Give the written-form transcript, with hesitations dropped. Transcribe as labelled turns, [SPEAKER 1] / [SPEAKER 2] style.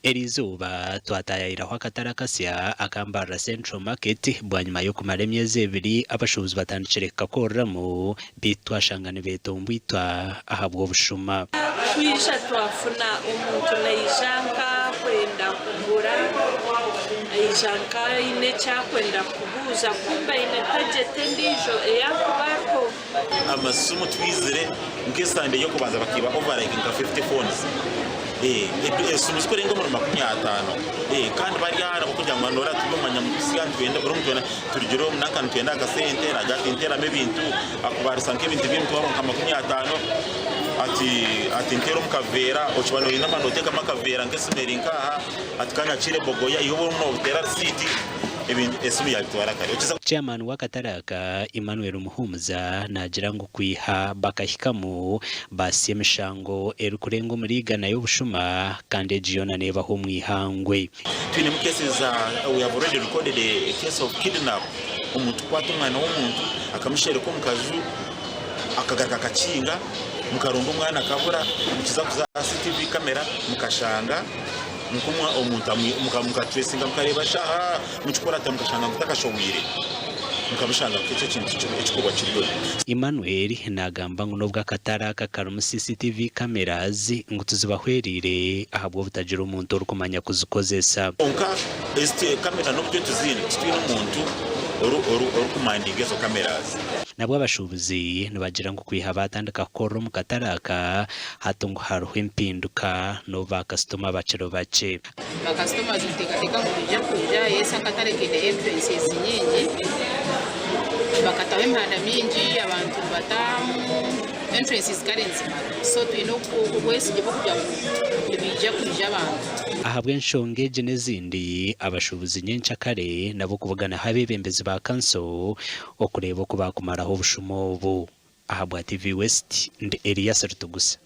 [SPEAKER 1] Eriizooba twataayayiraho akatare akasya aka Mbarara Central Market bwanyima y'okumara emyezi ebiri abashuubuzi batandikire kukakoreramu beitu twashanga nibeetombwitwa ahabw'obushuma.
[SPEAKER 2] Twija twafuna omuntu naija nk'akwenda kugura, aija nk'aine eki akwenda kubuuza kumbe aine tagyeti endiijo ei arikuba ariho.
[SPEAKER 3] Amasimu twizire nk'esande y'okubanza bakiiba over like nka 50 phones esimu zikurenga omuri 50 kandi bari aha kugira ngu noreeba turi omu mwanya musya nitwenda buri omwe turugire omu nanka nitwenda akasente nagira ati nteramu ebintu akubarisa nk'ebintu by'emitwaro nka 50 ati ati nteera omu kaveera okiba noyenda noteekamu akaveera nk'esimu eri nk'aha ati kandi akiire bogoya iwe obu noteera risiiti esimu yagitwara kare.
[SPEAKER 1] Chairman w'akatare aka, Emmanuel Muhumuza naagira ngu kwiha bakahikamu baasya emishango erikurenga omuri igana y'obushuma kandi egi yoona neebaho omu ihangwe.
[SPEAKER 3] Twinemu cases za we have already recorded a case of kidnap, omuntu kukwata omwana w'omuntu akamushereka omu kaju akagaruka akakinga mukaronda omwana akabura mukiza kuza aha CCTV camera mukashanga Nkumwa omuntu mukatracinga mukareeba shaaha mukikurata mukashanga ngu takashohwire mukamushanga nk'ekyo ekintu ekikorwa kiriyo.
[SPEAKER 1] Emmanuel naagamba ngu n'obu akatare aka karimu CCTV cameras ngu tizibahwereire ahabw'obutagira omuntu orikumanya kuzikozesa.
[SPEAKER 3] Kwonka ezi kamera n'obu tituziine titwine omuntu orikumandinga ezo cameras.
[SPEAKER 1] Nabwo abashuubuzi nibagira ngu kwiha baatandika kukorera omu katare aka, hati ngu hariho empinduka n'obu baakasitoma bakiri bakye.
[SPEAKER 4] Bakasitoma nituteekateeka ngu nibaija kwija, yes akatare kaine entrances nyingi, bakataho emihanda mingi abantu nibataahamu, entrances kare nizimara so twine obwesigye bw'okugira ngu nibaija kwija abantu.
[SPEAKER 1] Ahabw'enshonga egi n'ezindi, abashuubuzi nyenkyakare nabo kubuganaho abeebembezi ba kanso okureeba oku baakumaraho obushuma obu. Ahabwa TV West, ndi Elias Rutugusa.